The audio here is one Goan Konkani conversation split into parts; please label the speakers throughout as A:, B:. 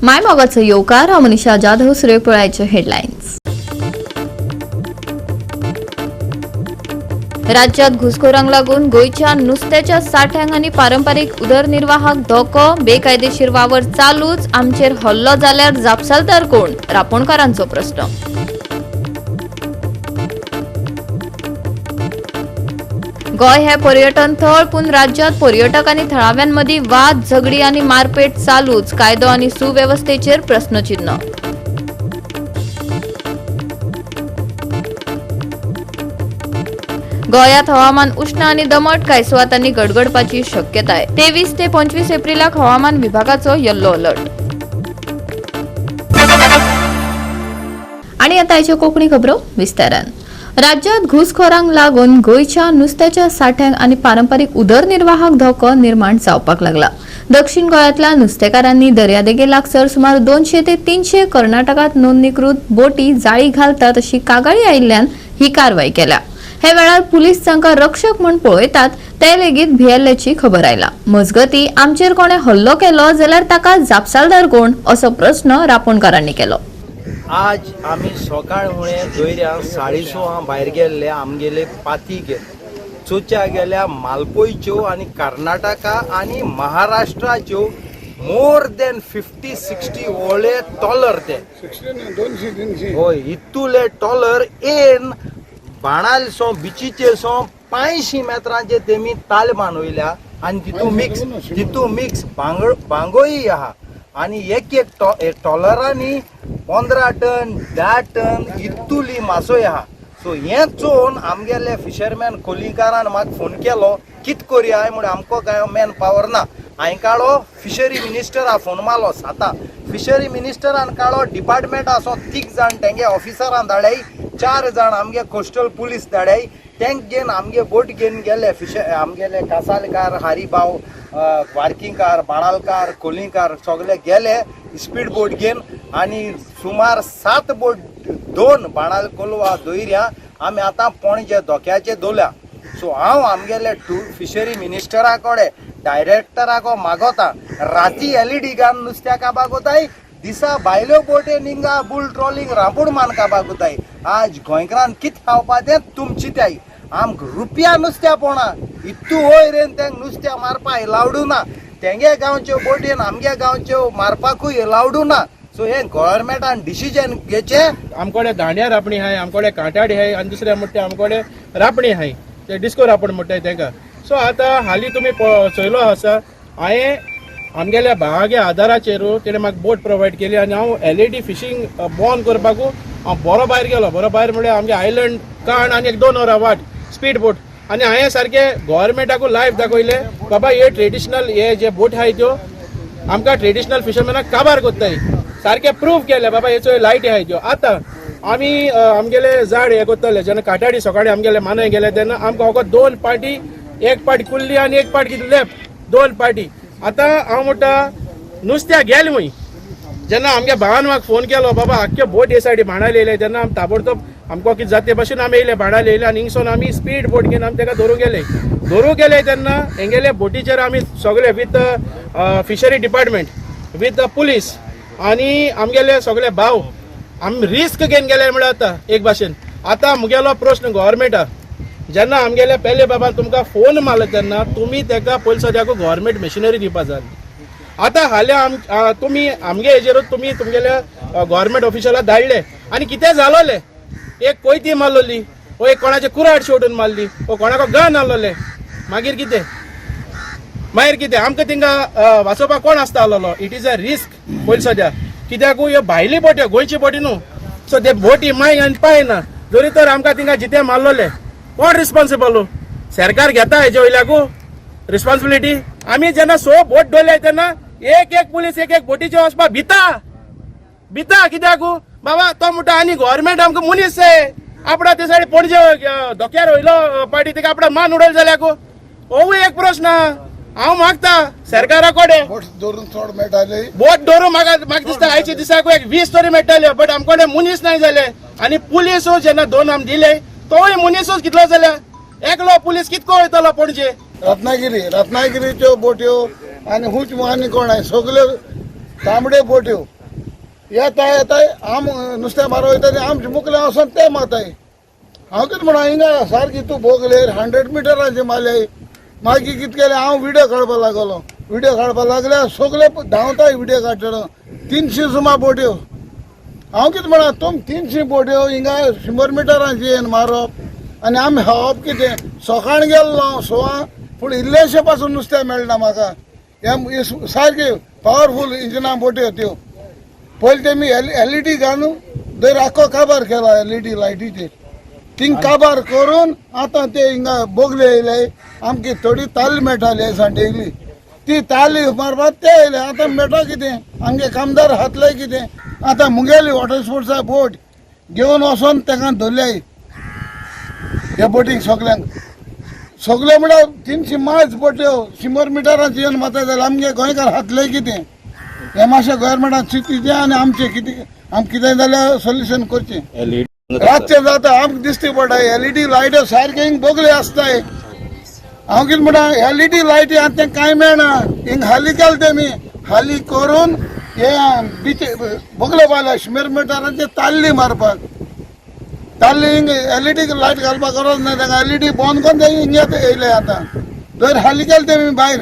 A: मायमोगाचो येवकार. हांव मनीषा जाधव. सुर्यपळायचे हेडलायन्स. राज्यात घुसखोरांक लागून गोंयच्या नुस्त्याच्या साठ्यांक आनी पारंपारीक उदरनिर्वाहाक धोको. बेकायदेशीर वावर चालूच. आमचेर हल्लो जाल्यार जापसालदार कोण? रापोणकारांचो प्रस्न. गोंय हे पर्यटन थळ, पूण राज्यात पर्यटक आनी थळाव्यांमदीं वाद, झगडी आनी मारपेट चालूच. कायदो आनी सुवेवस्थेचेर प्रस्नचिन्ह. गोंयांत हवामान उश्ण आनी दमट. कांय सुवातांनी गडगडपाची शक्यताय. 23 ते 25 एप्रिलाक हवामान विभागाचो येल्लो अलर्ट. आणि आता आयच्यो कोंकणी खबरो विस्तारान. राज्यात घुसखोरांक लागून गोंयच्या नुस्त्याच्या साठ्यांक आनी पारंपारीक उदरनिर्वाहाक धोको निर्माण जावपाक लागला. दक्षिण गोंयांतल्या नुस्तेकारांनी दर्यादेगे लागसर सुमार 200 ते 300 कर्नाटकात नोंदणीकृत बोटी जाळी घालतात अशी कागाळी आयिल्ल्यान ही कारवाय केल्या. हे वेळार पुलीस तांकां रक्षक म्हूण पळयतात ते लेगीत भियेल्ल्याची खबर आयला. मजगती, आमचेर कोणे हल्लो केलो जाल्यार ताका जापसालदार कोण, असो प्रस्न रापोणकारांनी केलो.
B: आज आमी सकाळ फुडें दर्या 6:30 भायर गेल्ले. आमगेले पाती गेले चोच्या गेल्या मालपोयच्यो आनी कर्नाटका आनी महाराष्ट्राच्यो मोर दॅन 50-60 व्हडले ट्रॉलर ते.
C: 200 300.
B: हय, इतुले ट्रॉलर येन बाणाल सो बिचीचेर सो 500 मेत्रांचे तेमी ताल बांदयल्या आनी तितू मिक्स बांगोय आहा आनी एक एक ट्रॉलरांनी 15 टन, 10 टन इतुली मासोय आहा. सो हें चोवन आमगेले फिशरमॅन कोलिकारान म्हाका फोन केलो, कित करया म्हूण. आमकां कांय मॅन पावर ना. हांवें काडलो फिशरी मिनिस्टरा फोन मारलो सातां. फिशरी मिनिस्टरान काडलो डिपार्टमेंट आसो तीग जाण तेंगे ऑफिसरान धाडाय, चार जाण आमगे कोस्टल पुलीस धाडाय. तेंक घेवन आमगे बोट घेवन गेले. फिश आमगेले कासालकार, हारीभाव, वार्किंगकार, बाणालकार, कोलिंगकार सगळे गेले स्पीड बोट घेवन आनी सुमार सात बोट, दोन बाणाल, कोलवा, दोयऱ्या आमी आतां पणजे धोक्याचे दवरल्या. सो हांव आमगेले टू फिशरी मिनिस्टरा कडेन, डायरेक्टराको मागोता, राती एलईडी घालून नुस्त्या काबार कोताय, दिसा भायल्यो बोटी निंगा बुल ट्रॉलिंग रांपूड मान काबार कोताय. आज गोंयकारान कित खावपा तें तुम चिंताय. आमकां रुपया नुस्त्या पोणा इतू वयर येवन तेंक नुस्त्या मारपा एलावडू ना. तेंगे गांवच्यो बोटीन आमगे गांवच्यो मारपाकूय एलावडू ना. सो हे गव्हर्मेंटान डिसिजन घेचें.
D: आमकडे दांड्या रापणी आहाय, आमकडे कांटाडी आहाय आनी दुसरें म्हणटा ते आमकडे रापणी आहाय, ते डिस्को रापण म्हणटाय तेका. सो आतां हालीं तुमी चोयलो आसा, हांवें आमगेल्या भावागे आदाराचेर तेणें म्हाका बोट प्रोवायड केली आनी हांव एलईडी फिशींग बॉन करपाकू हांव बरो भायर गेलो. बरो भायर म्हळ्यार आमगे आयलंड काण आनी एक 2 वरां वाट स्पीड बोट. आनी हांवें सारकें गोवोरमेंटाकू लायव्ह दाखयलें, बाबा हे ट्रेडिशनल हे जे बोट आहाय त्यो आमकां ट्रेडिशनल फिशरमॅनाक काबार कोत्ताय. सारकें प्रूव केलें, बाबा हेचो लायटी आहाय त्यो. आतां आमी आमगेले झाड हे कोत्ताले जेन्ना काटाडी सकाळी आमगेले मानाय गेले तेन्ना आमकां फकत दोन पार्टी, एक पार्टी कुल्ली आनी एक पार्टी कितें लेफ्ट, दोन पार्टी. आतां हांव म्हणटा नुस्त्या गेले खंय? जेन्ना आमगे भावान म्हाका फोन केलो, बाबा आख्खे बोट हे सायडी बाणाले येयले, तेन्ना आमी ताबडतोब आमकां कितें जाता ते भाशेन आमी येयले, बाणाले येयले आनी हिंगसोन आमी स्पीड बोट घेवन आमी तेका धरूंक गेले. धरूंक गेले तेन्ना हेंगेले बोटीचेर आमी सगळे with fishery department, with police आनी आमगेले सगळे भाव आमी रिस्क घेवन गेले. म्हळ्यार आतां एक भाशेन आतां मुगेलो प्रश्न गोवोरमेंटा, जेन्ना आमगेले पेले बाबान तुमकां फोन मारलो तेन्ना तुमी तेका पयलीं सद्याक गव्हर्मेंट मशिनरी दिवपा जाय. आतां हाल्यां तुमी आमगे हेजेरूच तुमी तुमगेल्या गव्हर्मेंट ऑफिशलाक धाडले आनी कितें जालोलें? एक कोयती मारलोली वो एक कोणाचे कुराड शेवटून मारली वो कोणाको गन आहलोले. मागीर कितें? मागीर कितें? आमकां थिंगा वाचोवपाक कोण आसता आहलोलो? It is a risk पयलीं सद्या, कित्याकू ह्यो भायली बोट्यो, गोंयची बोटी न्हू. सो ते बोटी माय आनी पाय ना जरी तर आमकां थिंगा जिते मारलोले, कोण रिस्पॉन्सिबल? सरकार घेता हेजे वयल्याकू रिस्पॉन्सिबिलिटी? आमी जेन्ना स बोट दवरले तेन्ना एक एक पुलीस एक एक बोटीचे वचपाक भिता भिता, कित्याकू बाबा तो म्हणटा आनी गव्हर्मेंट आमकां मनीस जाय. आपणा ते सायड पणजे धोक्यार वयलो पार्टी तेका आपणा मान उडयलो जाल्यार होवूय एक प्रश्न हांव मागता सरकारा कडेन.
C: बोट धरून चड मेळटाले.
D: बोट दवरून म्हाका म्हाका दिसता आयच्या दिसाक एक 20 तरी मेळटाले, बट आमकडे मनीस नाय जाले. आनी पुलिसूय जेन्ना दोन आमी दिले तोय मनीसूच कितलो जाल्या? एकलो पुलीस कितको वयतलो पणजे?
C: रत्नागिरी, रत्नागिरीच्यो बोट्यो आनी हुच आनी कोण आहे सगल्यो. तांबडे बोट्यो येता येताय आम नुस्तें मारो वयता ते आमचे मुखले वचोन ते मारताय. हांव कितें म्हणा, हिंगा सारकी तूं भोगलेर 100 मिटरांचे मारले. मागीर कितें केलें, हांव विडियो काडपाक लागलो. विडियो काडपाक लागल्यार सगळे धांवताय विडियो काडटलो. 300 सुमार बोट्यो. हांव कितें म्हणा, तुम 300 बोट्यो हिंगा 100 मिटरांची येवन मारप आनी आमी खावप कितें? सकाळ गेल्लो हांव 6, पूण इल्लेशें पासून नुस्तें मेळना म्हाका. हे सारकी पावरफूल इंजिना बोट्यो त्यो. पयलीं तेमी एलईडी घालून दर आख्खो काबार केला एलईडी लायटीचेर. थिंग काबार करून आतां ते हिंगा बोगले येयले. आमकी थोडी ताल्ली मेळटाली सांडेली, ती ताली मारपाक ते येयले. आतां मेळटा कितें? आमगे कामदार हातले कितें? आतां मुगेली वॉटर स्पोर्ट्सा बोट घेवन वचोन ताका धरले ह्या बोटीक सगल्यांक. सगळे म्हळ्यार 300 मायल्स बोट्यो 100 मिटरांची येवन मारता जाल्यार आमगे गोंयकार हातले कितें? हें मातशें गव्हर्मेंटान चिंतचें आनी आमचें कितें आम कितें जाल्यार सोल्युशन करचें. रातचें जाता आमकां दिश्टी पडटा एलईडी लायट्यो सारके हिंग बोगले आसताय. हांव कितें म्हणटा, एलईडी लायटी आतां तें कांय मेळना. हिंग हाली केलें तेमी, हाली करून हे बिचे बोगले पावले 100 मिटरांचे ताल्ली मारपाक. ताल्ली हिंग एलईडी लायट घालपाक गरज ना ताका. एलईडी बंद करून ते हिंग येयले. आतां जर हाली केलें तेमी भायर.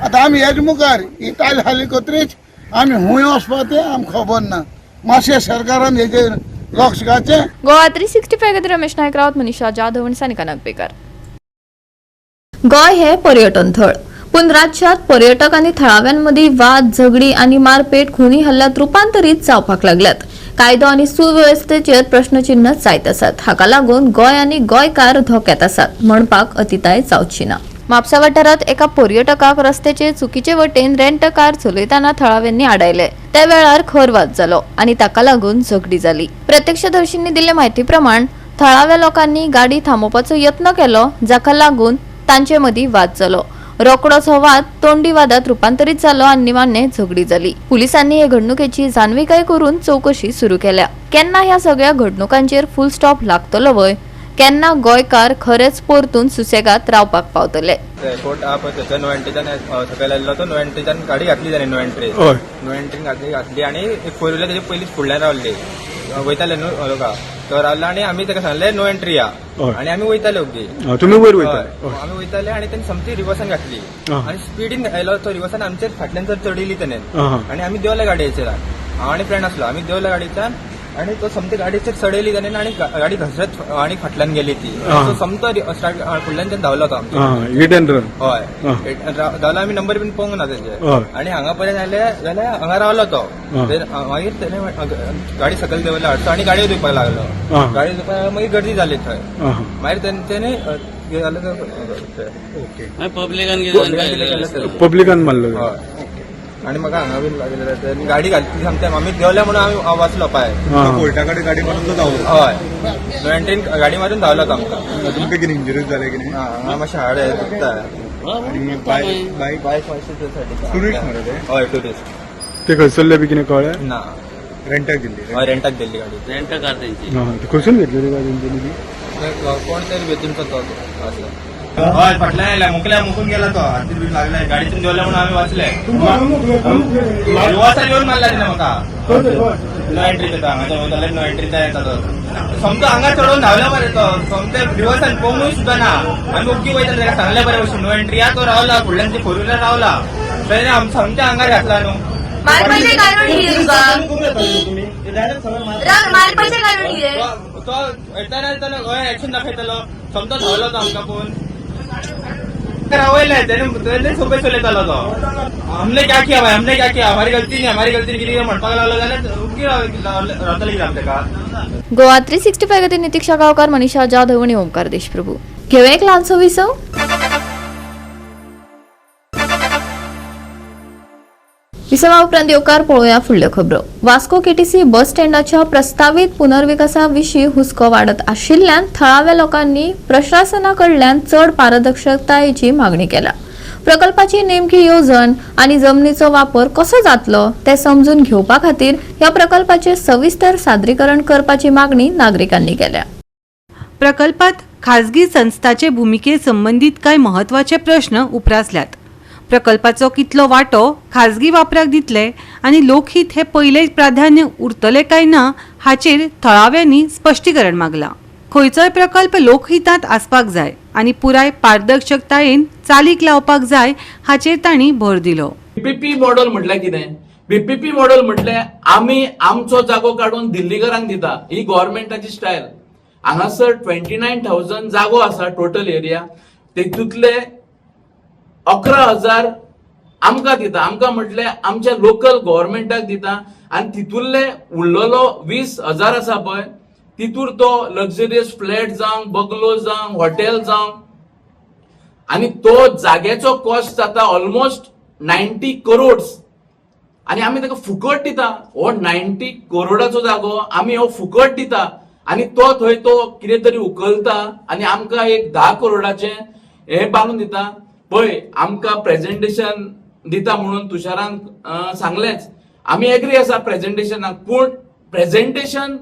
C: आतां आमी हेज मुखार ही ताल हाली कोत्रीच आमी हुंय वचपा तें आमकां खबर ना. मातशें सरकारान हेजेर लक्ष घालचें.
A: गोवा 365 खातीर रमेश नायक रावत, मनीषा जाधव आनी सानिका नागवेकर. गोंय हे पर्यटन थळ, पूण राज्यात पर्यटक आनी थळाव्यांमदीं वाद, झगडी आनी मारपेट खुनी हल्ल्यात रुपांतरीत जावपाक लागल्यात. कायदो आनी सुवेवस्थेचेर प्रश्नचिन्ह जायत आसात. हाका लागून गोंय आनी गोंयकार धोक्यात आसात म्हणपाक अतिताय जावची ना. म्हापसा वाठारांत एका पर्यटकाक रस्त्याचे चुकीचे वटेन रेंट कार चलयतना थळाव्यांनी आडायले. त्या वेळार खर वाद जालो आनी ताका लागून झगडी जाली. प्रत्यक्षदर्शींनी दिल्ले म्हायती प्रमाण थळाव्या लोकांनी गाडी थांबोवपाचो यत्न केलो, जाका लागून तांचे मदीं वाद जालो. रोकडोच हो वाद तोंडी वादात रुपांतरीत जालो आनी निमाणे झगडी जाली. पुलिसांनी हे घडणुकेची जाणविकाय करून चवकशी सुरू केल्या. केन्ना ह्या सगळ्या घडणुकांचेर फुल स्टॉप लागतलो व्हय? केन्ना गोंयकार खरेंच परतून सुसेगाद रावपाक पावतले?
E: एअरपोर्ट आहा पळय थंयसर नो एंट्रीच्यान सकयल आयल्लो तो. नो एंट्रीच्यान गाडी घातली ताणें, नो एंट्री. नो एंट्रीन घातली घातली आनी एक फोर व्हिलर तेजे पयलींच फुडल्यान रावल्ली. वयताले न्हू लोका, तो रावलो आनी आमी ताका सांगलें नो एंट्री या. आनी आमी वयताले ओगी.
F: तुमी वयर वयता?
E: हय, आमी वयताले आनी तेणे समती रिवर्सान घातली आनी स्पिडीन आयलो तो. रिवर्सान आमचेर फाटल्यान जर चडयली तेणे आनी आमी देंवले गाडयेचेर. हांव आनी फ्रेंड आसलो. आमी देंवले गाडयेच्यान आनी तो समती गाडयेचेर चडयली तेणे आनी गाडी घसरत आनी फाटल्यान गेली ती. तो समतो फुडल्यान धांवलो तो आमच्या.
F: Hit and run.
E: हय, धांवलो. आमी नंबर बीन पळोवंक ना तेजे. आनी हांगा पर्यंत आयले जाल्यार हांगा रावलो तो. मागीर तेणे गाडी सकयल देंवयली हाडचो आनी गाडयो धुवपाक लागलो. गाडी धुवपाक लागलो, मागीर गर्दी जाली थंय. मागीर तेणे जालें ते
G: पब्लिकान
E: पब्लिकान कितें केलें तें.
F: पब्लिकान मारलो?
E: हय, आनी म्हाका हांगा बीन लागलें. तेणी गाडी घातली सामकें, आमी देंवले म्हणून आमी हांव वाचलो पांय.
H: कोर्टा कडेन गाडी मारून तो धांवलो?
E: हय, नो एंट्रीन गाडी मारून धांवलो तो आमकां.
H: तुमकां कितें इंजरीज जाले कितें?
E: हांगा मातशें हाड दुखता.
H: आनी बायक बायक
E: बायक मातशें सायडीक.
H: टुरिस्ट मरे ते?
E: हय, टुरिस्ट.
F: ते खंयसरले बी कितें कळ्ळें?
E: ना.
H: रेंटाक दिल्ली?
E: हय, रेंटाक दिल्ली गाडी.
G: रेंट कार तेंची.
F: ते खंयसून घेतलेली गाडी तेंच्यांनी ती?
E: कोण तरी बेतूनचो तो असो. हय, फाटल्यान आयला, मुकल्या मुकून गेला तो. हातीर बीन लागले. गाडीतून देंवले म्हणून आमी वाचले. रिवर्सार येवन मारला तेणे म्हाका. नो एंट्री येता हांगा वयताले, नो एंट्रीचा येता तो. समतो हांगा चडोवन धांवलो मरे तो. सोमते रिवर्सान पळोवनूय सुद्दां ना. आमी ओग्गी वयताले. ताका सांगले बरे भशेन नो एंट्री या. तो रावला फुडल्यान, ती फोर व्हिलर रावला. तेणे सामक्या हांगार घातला न्हू.
I: मारपाचें कारण कितें तुका? राव, मारपाचें कारण कितें?
E: तो येताना येताना हय एक्शन दाखयतालो. समतो धांवलो तो आमकां पळोवन रावयले. तेणे तेणे सोपे चलयतालो तो. हमने क्या किया भाई, हमने क्या किया, हमारी गलती नहीं, हमारी गलती नहीं, कितें म्हणपाक लागलो जाल्यार ओग्गी रावतले कितें आमी ताका?
A: गोवा 365 खातीर नितीक्षा गांवकार, मनीषा जाधव आनी ओमकार देशप्रभू. घेवया एक ल्हानसो विसव. विसवा उपरांत येवकार. पळोवया फुडल्यो खबरो. वास्को केटीसी बस स्टँडाच्या प्रस्तावीत पुनर्विकासा विशीं हुस्को वाडत आशिल्ल्यान थळाव्या लोकांनी प्रशासना कडल्यान चड पारदर्शकतायेची मागणी केल्या. प्रकल्पाची नेमकी येवजण आनी जमनीचो वापर कसो जातलो तें समजून घेवपा खातीर ह्या प्रकल्पाचे सविस्तर सादरीकरण करपाची मागणी नागरिकांनी केल्या.
J: प्रकल्पात खाजगी संस्थाचे भूमिके संबंदीत कांय महत्वाचे प्रश्न उप्रासल्यात.
G: प्रकल्पाचो कितलो वांटो खाजगी वापराक दितले आनी लोकहीत हे पयले प्राधान्य उरतले काय ना हाचेर थळाव्यांनी स्पश्टीकरण मागलां. खंयचोय प्रकल्प लोकहितांत आसपाक जाय आनी पुराय पारदर्शकतायेन चालीक लावपाक जाय हाचेर तांणी भर दिलो.
J: पीपीपी मॉडेल म्हटल्यार कितें? पीपीपी मॉडेल म्हटल्यार आमी आमचो जागो काडून दिल्लीकरांक दिता. ही गव्हर्मेंटाची स्टायल. हांगासर 29,000 जागो आसा टोटल एरिया, तेतूंतले 11,000 आमकां दिता. आमकां म्हटल्यार आमच्या लोकल गव्हर्मेंटाक दिता आनी तितूंतले उरलेलो 20,000 आसा पळय, तितूर तो लक्झरियस फ्लॅट जावं, बंगलो जावं, हॉटेल जावं, आनी तो जाग्याचो कॉस्ट जाता ऑलमोस्ट 90 करोड्स आनी आमी ताका फुकट दिता. हो 90 करोडाचो जागो आमी हो फुकट दिता आनी तो थंय तो कितें तरी उखलता आनी आमकां एक 10 करोडाचें हें बांदून दिता. पळय, आमकां प्रेजेंटेशन दिता म्हणून तुषारान सांगलेंच, आमी एग्री आसा प्रेजेंटेशनाक, पूण प्रेजेंटेशन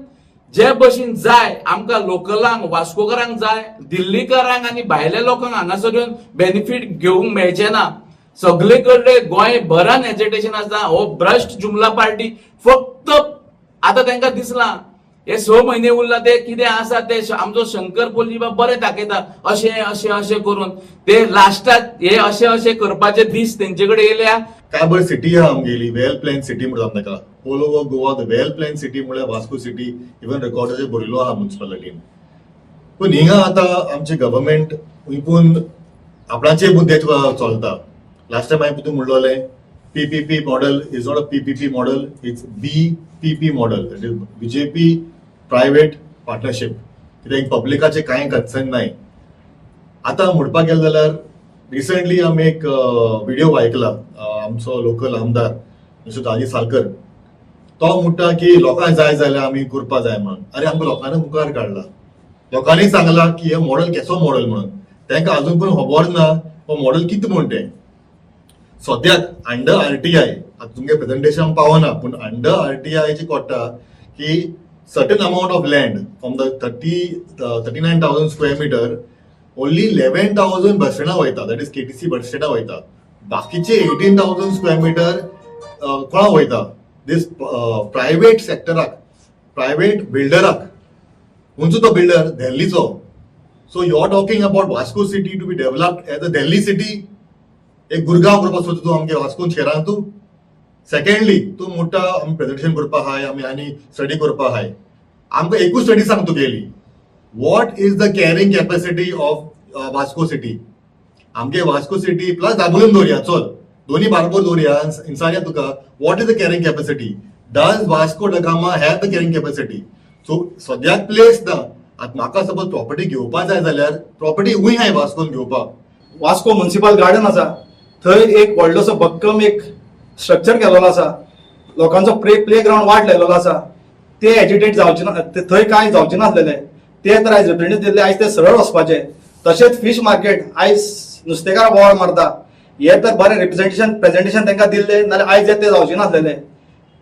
J: जे भशेन जाय आमकां लोकलांक, वास्कोकारांक जाय, दिल्लीकारांक आनी भायल्या लोकांक हांगासर येवन बेनिफीट घेवंक मेळचें ना. सगळे कडेन गोंय भरान एजिटेशन आसा. हो भ्रश्ट जुमला पार्टी फक्त आतां तांकां दिसलां हे 6 म्हयने उरला, ते कितें आसा ते आमचो शंकर पोल्ली बरें दाखयता अशें अशें अशें करून ते लास्टाक हे अशें अशें करपाचे दीस तेंचे कडेन येयल्या.
H: काय बरी सिटी आहा आमगेली, वेल प्लॅन सिटी म्हणटा आमी ताका. All over Goa the well plan city म्हळ्यार वास्को सिटी. इवन रेकॉर्डाचेर बरयलो आहा म्युन्सिपालिटीन. पूण हिंगा आतां आमचे गव्हर्मेंट पूण आपणाचे मुद्द्याचेर चलता. लास्ट टायम हांवें पुतून म्हणलोलें, PPP model is not a PPP model, it's BPP model, that is BJP private partnership. कित्याक पब्लिकाचें कांय कन्सर्न नाय. आतां म्हणपाक गेलें जाल्यार रिसंटली आमी एक व्हिडिओ आयकला, आमचो लोकल आमदार मिस्टर दाजी सालकर, तो म्हणटा की लोकांक जाय जाल्यार आमी करपा जाय म्हणून. अरे, आमकां लोकांनी मुखार काडला, लोकांनी सांगला की हे मॉडेल केसो मॉडेल म्हणून. तांकां अजून पण खबर ना हो मॉडेल कितें म्हण तें. सद्याक अंडर आरटीआय, आतां तुमगे प्रेझेंटेशन पावना, पूण अंडर आरटीआयची कोट्टा की certain amount of land from the 39,000 square meter, only 11,000 बस स्टँडा वयता, that is KTC बस स्टँडा वयता. बाकीचे 18,000 स्क्वेअर मिटर कोणा वयता? दीस प्रायवेट सेक्टराक, प्रायवेट बिल्डराक. खंयचो तो builder? दिल्लीचो. So you are talking about Vasco city to be developed as a Delhi city. एक गुरगांव करपाक सोदता तूं आमगे वास्कोन शहरान तूं. सेकंडली, तूं म्हणटा आमी प्रेझेंटेशन करपाक आहाय, आमी आनी स्टडी करपाक आहाय. आमकां एकूच स्टडी सांग तुगेली, what is the carrying capacity of Vasco city? आमगे वास्को सिटी प्लस दाबोलीम दवरया, चल दोन्ही बारबर दवरया, विचारया तुका, what is the carrying capacity? Does Vasco da Gama have the carrying capacity? So सद्याक प्लेस ना. आतां म्हाका सपोज प्रॉपर्टी घेवपा जाय जाल्यार प्रॉपर्टी खंय आहाय वास्कोन घेवपाक?
K: वास्को म्युन्सिपल गार्डन आसा, थंय एक व्हडलोसो भक्कम एक स्ट्रक्चर केलेलो आसा. लोकांचो प्ले ग्रावंड वाट लायलेलो आसा. ते एजिटेट जावचे ना, थंय कांय जावचें नासलेलें. ते तर आयज रिप्रेझेंटेटिव्ह दिल्ले, आयज ते सरळ वचपाचे. तशेंच फिश मार्केट, आयज नुस्तेकार बोवाळ मारता. हे तर बरें रिप्रेझेंटेशन प्रेझेंटेशन तांकां दिल्लें, नाल्यार आयज हे ते जावचे नासलेले.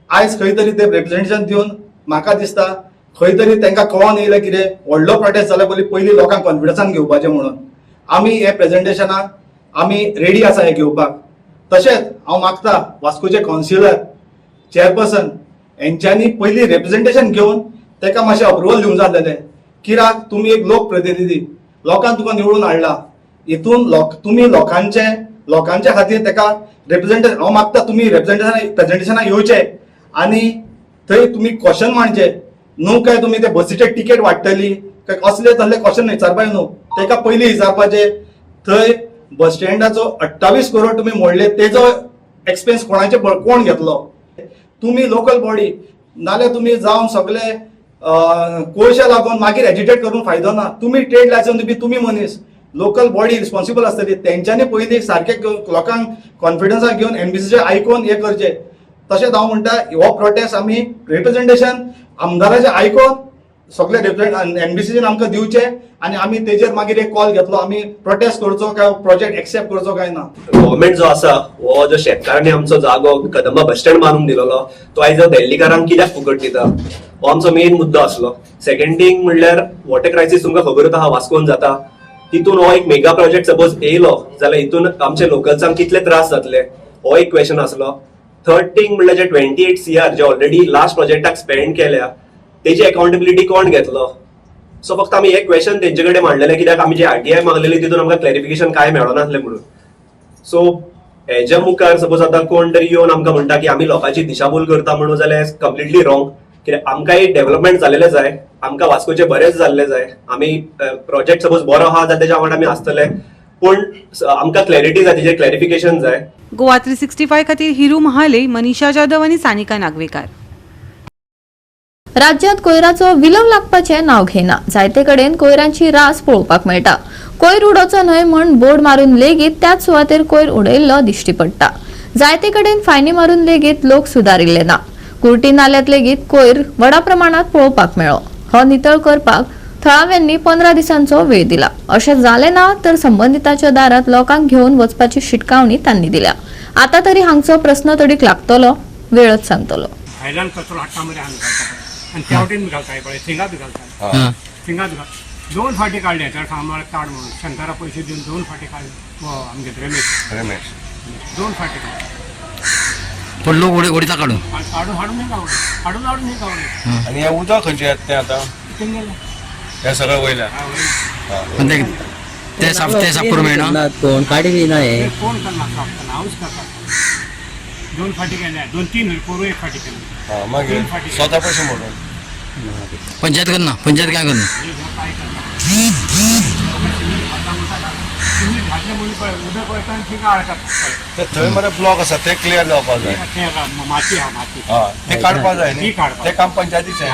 K: आयज खंय तरी ते रिप्रेझेंटेशन दिवन म्हाका दिसता खंय तरी तांकां कळोन येयलें कितें व्हडलो प्रोटेस्ट जाल्या पयलीं पयलीं लोकांक कॉन्फिडन्सान घेवपाचें म्हणून. आमी हे प्रेझेंटेशनाक आमी रेडी आसा हें घेवपाक. तशेंच हांव मागता वास्कोचे कावन्सिलर, चेअरपर्सन हेंच्यांनी पयलीं रिप्रेझेंटेशन घेवन ताका मातशें अप्रुवल दिवंक जाय आसलेलें. कित्याक तुमी एक लोकप्रतिनिधी, लोकांक तुका निवडून हाडला, हितून लोक तुमी लोकांचे लोकांच्या खातीर ताका रिप्रेझेंटेशन. हांव मागता तुमी रिप्रेझेंटेशन प्रेझेंटेशनाक येवचे आनी थंय तुमी क्वेश्चन मांडचे न्हू काय तुमी ते बसीचे तिकेट वाडटली काय असले तसले क्वेश्चन विचारपाक न्हू. ताका पयलीं विचारपाचे, थंय बस स्टँडाचो 28 करोड तुमी मोडले, तेजो एक्सपेन्स कोणाचे कोण घेतलो? तुमी लोकल बॉडी, नाल्यार तुमी जावन सगळे कोळशे लागून मागीर एजिटेट करून फायदो ना. तुमी ट्रेड लायसन्स दिवपी तुमी मनीस, लोकल बॉडी रिस्पॉन्सिबल आसतली. तेंच्यांनी पयलीं सारकें लोकांक कॉन्फिडन्सान घेवन एनबीसीचे आयकोन हें करचें. तशेंच हांव म्हणटा, हो प्रोटेस्ट आमी रिप्रेझेंटेशन आमदाराचें आयकोन सगळे रिप्रेझेंट एनबीसीन आमकां दिवचे आनी आमी तेजेर मागीर एक कॉल घेतलो, आमी प्रोटेस्ट करचो काय प्रोजेक्ट एक्सेप्ट करचो काय ना.
L: गव्हर्मेंट जो आसा, हो जो शेतकारांनी आमचो जागो कदंबा बस स्टँड बांदून दिलेलो, तो आयज दिल्लीकारांक कित्याक फुकट दिता, हो आमचो मेन मुद्दो आसलो. सेकंड थिंग म्हणल्यार वॉटर क्रायसीस तुमकां खबरूच आहा वास्कोन जाता. तितून हो एक मेगा प्रोजेक्ट सपोज येयलो जाल्यार हितून आमचे लोकल्सांक कितले त्रास जातले हो एक क्वेश्चन आसलो. थर्ड थिंग म्हणल्यार जे 28 CR जे ऑलरेडी लास्ट प्रोजेक्टाक स्पेंड केल्या तेजी अकाउंटेबिलिटी कोण घेतलो? सो फक्त आमी हे क्वेश्चन तेंचे कडेन मांडलेले, कित्याक आमी जे आरटीआय मागलेली तितून आमकां क्लॅरिफिकेशन काय मेळनासलें म्हणून. सो हेज्या मुखार सपोज आतां कोण तरी येवन आमकां म्हणटा की आमी लोकांची दिशाभूल करता म्हणून, जाल्यार कम्प्लिटली रॉंग. कित्याक आमकांय डेव्हलपमेंट जालेलें जाय, आमकां वास्कोचे बरेंच जाल्लें जाय. आमी प्रोजेक्ट सपोज बरो आहा जाल्यार तेज्या वांगडा आमी आसतले, पूण आमकां क्लॅरिटी जाय, तेजेर क्लॅरिफिकेशन जाय.
G: गोवा 365 खातीर हिरू महाले, मनीषा जाधव आनी सानिका नागवेकार.
A: राज्यात कोयराचो विलव लागपाचें नांव घेना. जायते कडेन कोयरांची रास पळोवपाक मेळटा. कोयर उडोवचो न्हय म्हण बोर्ड मारून लेगीत त्याच सुवातेर कोयर उडयल्लो दिश्टी पडटा. जायते कडेन फायनी मारून लेगीत लोक सुदारिल्ले ना. कुर्टी नाल्यात लेगीत कोयर व्हडा प्रमाणात पळोवपाक मेळ्ळो. हो नितळ करपाक थळाव्यांनी 15 दिसांचो वेळ दिला. अशें जालें ना तर संबंदिताच्या दारात लोकांक घेवन वचपाची शिटकावणी तांणी दिल्या. आता तरी हांगचो प्रस्न तडीक लागतलो, वेळच सांगतलो.
D: भायल्यान कचरो हाडटा मरे, हांगा घालता पळय आनी त्या वटेन बी घालता पळय, थिंगा बी घालता, थिंगा बी घालता. दोन फाटी काडले तर कामार काड म्हणून शंकरा पयशे दिवन दोन फाटी काडले. हो आमगे रमेश,
M: रमेश
D: दोन फाटी काडले.
M: पण लोक उडीता काडून
D: काडून हाडून नाही गावडे, हाडून हाडून नाही गावडे.
M: आणि हे उदक खंयचें येता तें आतां
D: तेंगेलें
M: हे सगळें वयल्या पण ते साफ, ते साफ करूंक मेळना.
N: कोण काडी ना हे
D: कोण करना साफ करना, हांवूच करता. दोन फाटी केल्या, दोन तीन पोरू एक फाटी केली.
M: मागीर स्वता पयशे मोडून
N: पंचायत करना, पंचायत काय करना?
D: काय करना, सिमेंट घातले म्हणून पळय उदक वयता आनी थिंगा अडकता.
M: ते थंय मरे ब्लॉक आसा ते क्लियर जावपाक जाय.
D: ते माती आहा, माती
M: ते काडपाक जाय
D: ती
M: न्ही,
D: काडपाक.
M: ते काम पंचायतीचें.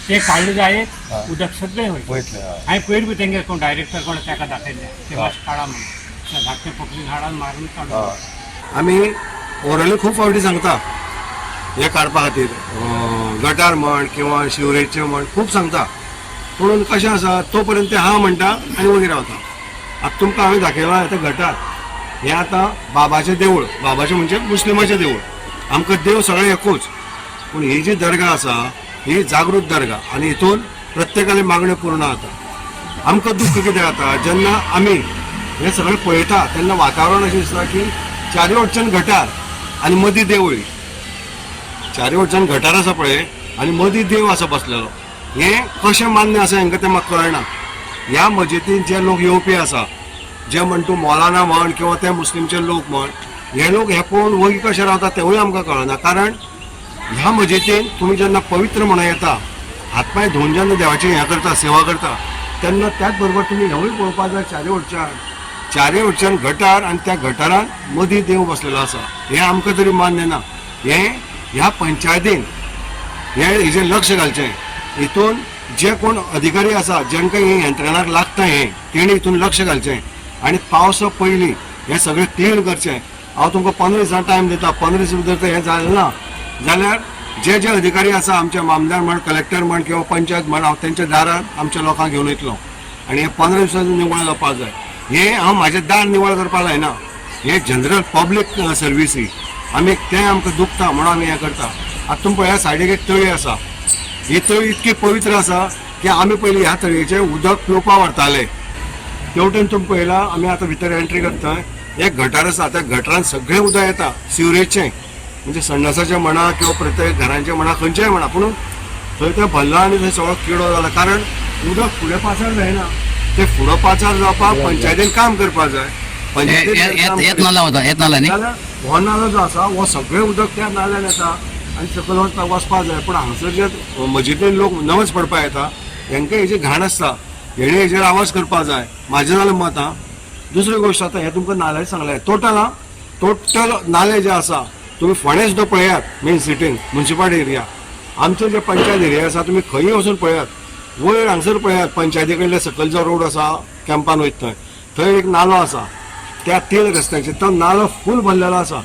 D: ते काडले जाय, उदक सगळें वयता.
M: वयतलें.
D: हांवें पयर बी तेंगे कोण डायरेक्टर कोण ताका दाखयल्लें, ते मातशें काडा म्हणून, त्या धाकटे पोकली झाडान मारून काडून.
M: आमी ओरली खूब फावटी सांगता हे काडपा खातीर, गटार म्हण किंवा शिवरेजचे म्हण खूब सांगता, पूण कशें आसा तो पर्यंत ते हा म्हणटा आनी वगीर रावता. आतां तुमकां हांवें दाखयलां आतां गटार, हें आतां बाबाचें देवूळ, बाबाचें म्हणजे मुस्लिमाचें देवूळ, आमकां देव सगळे एकूच, पूण ही जी दर्गा आसा ही जागृत दर्गा आनी हितून प्रत्येकाली मागण्यो पूर्ण जाता. आमकां दुख्ख कितें जाता जेन्ना आमी हें सगळें पळयता तेन्ना वातावरण अशें दिसता की चारी वटच्यान गटार आनी मदीं देवळी, चारी वटच्यान गटार आसा पळय आनी मदीं देव आसा बसलेलो, हें कशें मान्य आसा हेंकां तें म्हाका कळना. ह्या मजेतीन जे लोक येवपी आसा, जे म्हण तूं मौलाना म्हण किंवा ते मुस्लिमचे लोक म्हण, हे लोक हे पळोवन वगी कशे रावता तेवूय आमकां कळना. कारण ह्या मजेतीन तुमी जेन्ना पवित्र म्हणून येता, हातपांय धुवन जेन्ना देवाची हें करता, सेवा करता, तेन्ना त्याच बरोबर तुमी हेवूय पळोवपाक जाय, चारी वटच्यान, चारी वटच्यान गटार आनी त्या गटारान मदीं देव बसलेलो आसा, हें आमकां तरी मान्य ना. हें ह्या पंचायतीन हें हेजेर लक्ष घालचें. हितून जे कोण अधिकारी आसा जेंकां हें यंत्रणाक लागता हें तेणी हितून लक्ष घालचें आनी पावसा पयलीं हें सगळें क्लियर करचें. हांव तुमकां 15 दिसां टायम दिता, 15 दीस भितर जर हें जालें ना जाल्यार जे जे अधिकारी आसा आमचे मामलेदार म्हण, कलेक्टर म्हण किंवा पंचायत म्हण, हांव तेंच्या दारार आमच्या लोकांक घेवन वयतलो आनी हें 15 दिसांनी निवळ जावपाक जाय. हें हांव म्हाजें दार निवळ करपाक लायना, हें जनरल पब्लीक सर्वीस ही, आमी तें आमकां दुखता म्हणून आमी हें करता. आतां तुमी पळया सायडीक एक तळी आसा, ही तळी इतकी पवित्र आसा की आमी पयलीं ह्या तळयेचें उदक पिवपाक व्हरताले. तेवटेन तुमी पळयला आमी आतां भितर एंट्री करता, एक गटार आसा, त्या गटारान सगळें उदक येता सिवरेजचें, म्हणजे संडासाचें म्हणा किंवा प्रत्येक घरांचें म्हणा, खंयचेंय म्हणा, पूण थंय तें भरलां आनी थंय सगळो किडो जाला, कारण उदक फुडें पासार जायना. ते फुडो पासार जावपाक पंचायतीन काम करपाक जाय. पंचायतीन जाल्यार हो नालो जो आसा हो सगळें उदक त्या नाल्यान येता आनी सकयल वचपाक जाय. पूण हांगसर जे मजिदीन लोक नवज पडपाक येता हेंकां हेजी घाण आसता, हेणी हेजेर आवाज करपाक जाय, म्हाजें जाल्यार मत. आं, दुसरी गोश्ट आतां हें तुमकां नाल्याचें सांगलें, टोटल आं, टोटल नाले जे आसा तुमी फोंडें सुद्दां पळयात, मेन सिटीन मुन्सिपालिटी एरिया, आमचे जे पंचायत एरिया आसा तुमी खंयूय वचून पळयात, वयर हांगसर पळयात, पंचायती कडले सकयल जो रोड आसा कॅम्पान वयता थंय थंय एक नालो आसा, त्या 3 रस्त्यांचेर तो नालो फूल भरलेलो आसा.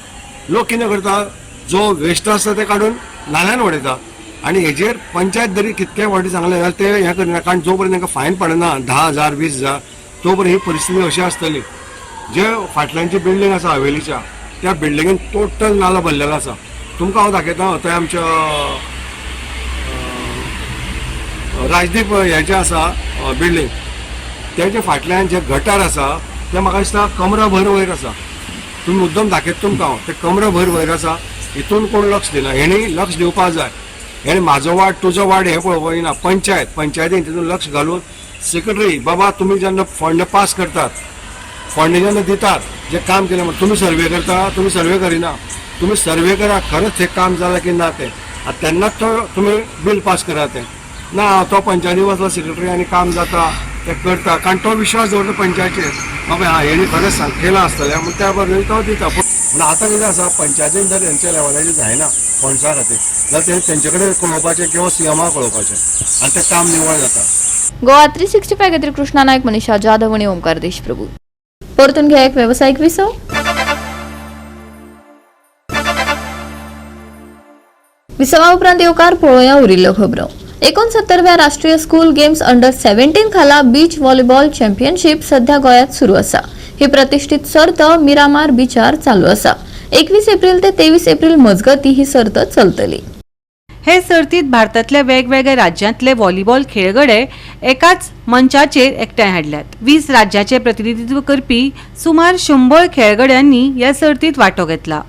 M: लोक कितें करता, जो वेस्ट आसता ते काडून नाल्यान उडयता आनी हेजेर पंचायत जरी कितके फावटी सांगलें जाल्यार ते हें करिना, कारण जो पर्यंत तांकां फायन पडना 10,000 20,000 तो पर्यंत ही परिस्थिती अशी आसतली. जे फाटल्यानची बिल्डींग आसा हवेलीच्या, त्या बिल्डिंगेन टोटल नालो भरलेलो आसा. तुमकां हांव दाखयता, थंय आमच्या राजदीप हेचें आसा बिल्डींग, तेजे फाटल्यान जे गटार आसा ते म्हाका दिसता कमराभर वयर आसा. तुमी मुद्दम दाखयता तुमकां हांव, ते कमराभर वयर आसा. हितून कोण लक्ष दिना, हेणी लक्ष दिवपाक जाय. हेणी म्हाजो वार्ड तुजो वार्ड हें पळोवपाक ना. पंचायतीन तितून लक्ष घालून सेक्रेटरी बाबा तुमी जेन्ना फंड पास करतात, फंड जेन्ना दितात, जे काम केलें म्हण तुमी सर्वे करता, तुमी सर्वे करिना. तुमी सर्वे करा खरेंच हें काम जालां की ना तें, आनी तेन्नाच तो तुमी बील पास करा. तें ना तो पंचायती वचलो सेक्रेटरी आनी काम जाता तें करता, कारण तो विश्वास दवरता पंचायतीचेर, बाबा हां हेणी खरेंच केलां आसतलें म्हूण त्या बरोबर तो दिता. पूण आतां कितें आसा, पंचायतीन जर तेंच्या लेवलाचेर जायना फंड्सा खातीर जाल्यार ते तेंचे कडेन कळोवपाचें किंवा सीएमाक कळोवपाचें आनी तें काम निवळ जाता.
A: गोवा 365 खातीर कृष्णा नायक, मनीषा जाधव आनी ओमकार देशप्रभू. परतून घ्या एक वेवसायीक विसव. विसवा उपरांत येवकार पळोवया उरिल्ल्यो खबरो. 69व्या राष्ट्रीय स्कूल गेम्स अंडर 17 खाला बीच व्हॉलीबॉल चॅम्पियनशीप सध्या गोंयांत सुरू आसा. ही प्रतिष्ठित सर्त मिरामार बीचार चालू आसा. 21 एप्रिल ते 23 एप्रिल मजगती ही सर्त चलतली.
G: हे सर्तीत भारतांतल्या वेगवेगळ्या राज्यांतले व्हॉलीबॉल खेळगडे एकाच मंचाचेर एकठांय हाडल्यात. 20 राज्याचे प्रतिनिधित्व करपी सुमार 100 खेळगड्यांनी ह्या सर्तीत वांटो घेतला.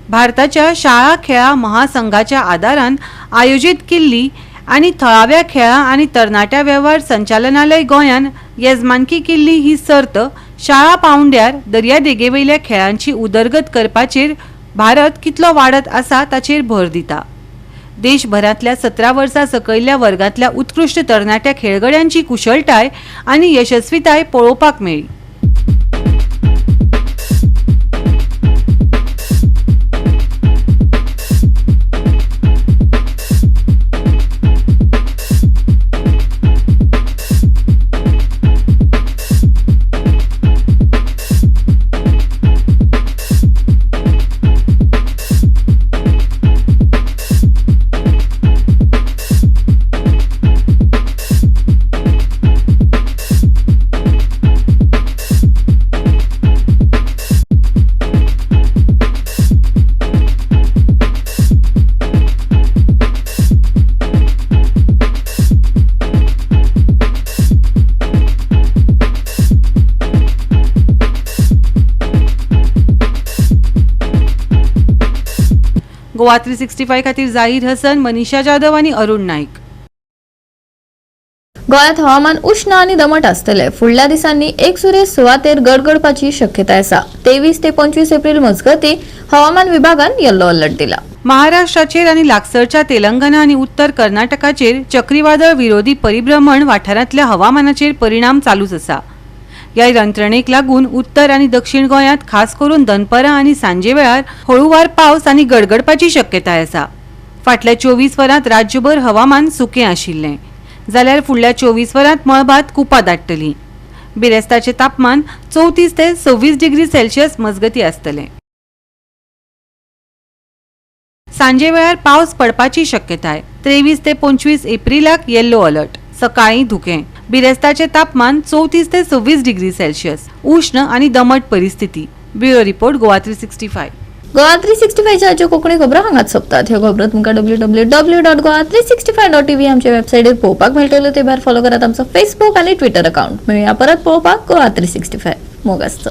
G: भारताच्या शाळा खेळां महासंघाच्या आदारान आयोजीत केल्ली आनी थळाव्या खेळां आनी तरणाट्या वेव्हार संचालनालय गोंयान येजमानकी केल्ली ही सर्त शाळा पावंड्यार दर्यादेगेवयल्या खेळांची उदरगत करपाचेर भारत कितलो वाडत आसा ताचेर भर दिता. देशभरांतल्या 17 वर्सां सकयल्ल्या वर्गांतल्या उत्कृश्ट तरणाट्या खेळगड्यांची कुशळटाय आनी यशस्वीताय पळोवपाक मेळ्ळी. गोवा 365 खातीर जाहीर हसन, मनीषा जाधव आनी अरुण नाईक.
A: गोंयांत हवामान उश्ण आनी दमट आसतलें. फुडल्या दिसांनी एकसुरे सुवातेर गडगडपाची शक्यताय आसा. 23 ते 25 एप्रिल मजगती हवामान विभागान येल्लो अलर्ट दिला.
G: महाराष्ट्राचेर आनी लागसरच्या तेलंगणा आनी उत्तर कर्नाटकाचेर चक्रीवादळ विरोधी परिभ्रमण वाठारांतल्या हवामानाचेर परिणाम चालूच आसा. ह्या यंत्रणेक लागून उत्तर आनी दक्षिण गोंयांत खास करून दनपरां आनी सांजे वेळार हळुवार पावस आनी गडगडपाची शक्यताय आसा. फाटल्या 24 वरांत राज्यभर हवामान सुकें आशिल्लें, जाल्यार फुडल्या 24 वरांत मळबांत कुपां दाट्टलीं. बिरेस्ताचें तापमान 34 ते 26 डिग्री सेल्सियस मजगती आसतलें. सांजे वेळार पावस पडपाची शक्यताय. 23 ते 25 एप्रिलाक येल्लो अलर्ट. सकाळीं धुकें. बिरेस्ताचें तापमान 34 ते 26 डिग्री सेल्सियस. उश्ण आनी दमट परिस्थिती. Bureau report, Goa 365.
A: Goa 365 आजच्यो Konkani खबरो हांगाच सोंपतात. ह्यो खबरो तुमकां www.goa365.tv आमच्या वेबसायटीर पळोवपाक मेळटल्यो. ते भायर फॉलो करात आमचो फेसबूक आनी ट्विटर अकाउंट. मेळया परत पळोवपाक गोवा 365. मोग आसचो.